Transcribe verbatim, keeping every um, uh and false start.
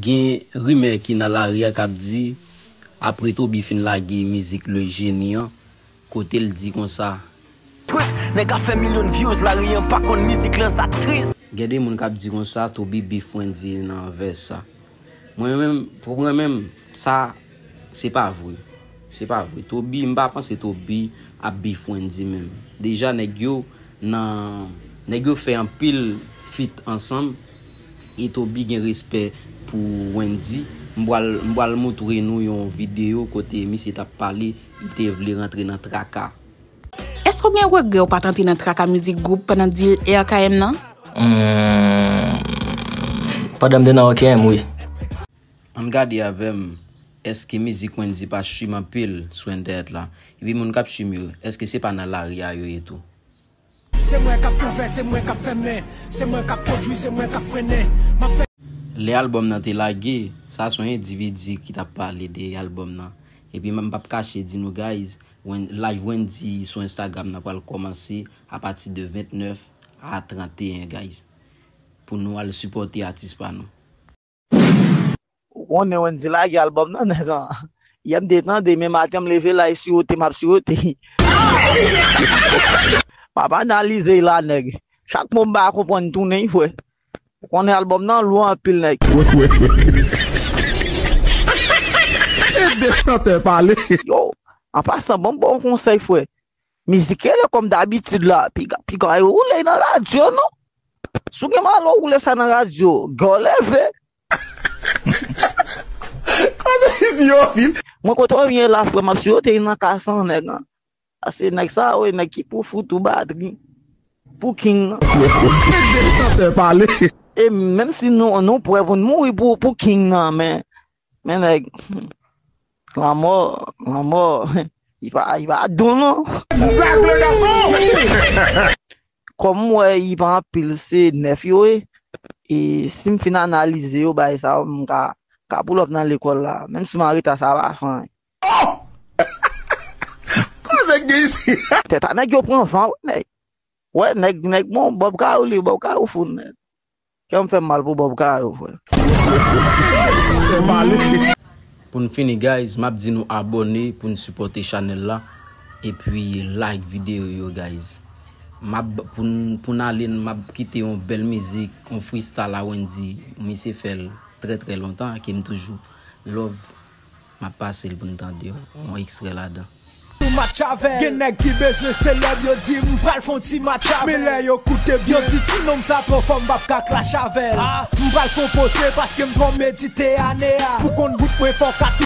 Gen rimè ki nan lari a k ap di, apre Toby fin lage mizik Le Génie an, kote l di konsa, Twit, nèg ap fè milyon views, lari an pa konn mizik lan, sa tris. Gen de moun k ap di konsa, Toby beef Wendyy nan vès sa. Mwen menm, pou mwen menm, sa, se pa vre. Se pa vre. Toby, m pa panse Toby ap beef Wendyy menm. Deja, nèg yo nan, nèg yo fè anpil feat ansanm, e Toby gen respè pou Wendyy. M pral, m pral moutre nou yon videyo kote misye t ap pale, li te vle rantre nan traka. Èske w gen regrè w pa t antre nan traka mizik gwoup pandan deal R K M nan? Hmm, pandan m te nan R K M, wi. Ann gade avè m, èske mizik Wendyy pa stream anpil sou entènèt la? Epi moun k ap stream yo, èske se pa nan lari a yo ye tou? Se mwen k ap ouvè, se mwen k ap fèmen. Se mwen k ap kondwi, se mwen k ap frennen. M ap fè. Lè albòm nan te lage, sa se yon endividi ki t ap pale de albòm nan. Epi m p ap kache di nou, guys, Wen- live Wendyy sou Instagram nan pral kòmanse apati de vennèf a tranteyen, guys. Pou nou al sipòte atis pa nou. Ou konnen Wendyy lage albòm nan, nèg an. Yè m te tande, men maten m leve la, e sirote m ap sirote. M ap analize la, nèg. Chak mo m pa konprann tounen, frè. Ou konnen albòm nan lou anpil, nèg. Ede chantè pale. Yo, an pasan, ban m ba w yon konsèy, frè. Mizik rele kòm dabitid la, piga, piga yo woule nan radyo, non. Si w gen malè w woule sa nan radyo, gè w leve. Kote isi yo vin? Mwen kote w vin la, frè, m ap sirote nan ka san nèg an. Paske nèg sa yo, nèg ki pou fout ou batri. Pou King nan. Ede chantè pale. E menm si nou, nou prè pou n mouri pou, pou King nan, men, men nèg, lanmò, lanmò, li pa, li pa dou non. Zak le gason! Kòm m wè li pa anpil, se nèf yo ye. E si m fin analize yo, bagay sa yo, m ka, ka pull up nan lekòl la. Menm si m an reta, sa pa fè anyen. Koze gen isi? Tèt a nèg yo pran van, wi, nèg. Wè, nèg, nèg bon, Bob Kayou li, Bob Kayou fou, nèg. Kè m fè m mal pou Bob Kayou, frè. Fè pale. Pou n fini, guys, m ap di nou abòne pou n sipòte chanèl la, epi like videyo yo, guys. M ap, pou n, pou n ale, m ap kite yon bèl mizik, yon freestyle a Wendyy. Misye fè l trè, trè lontan, ke m toujou love. M ap pase l pou n tande yon ekstrè ladan. Match avè l. Gen nèg ki bezwen selèb, yo di m pral fè yon ti match avè l. Men lè yo koute byen, yo di ti nonm sa twò fò, m p ap ka clash avè l. M pral fè yon pose paske m twò mediteyane a. Pou konn bout mwen fò w ka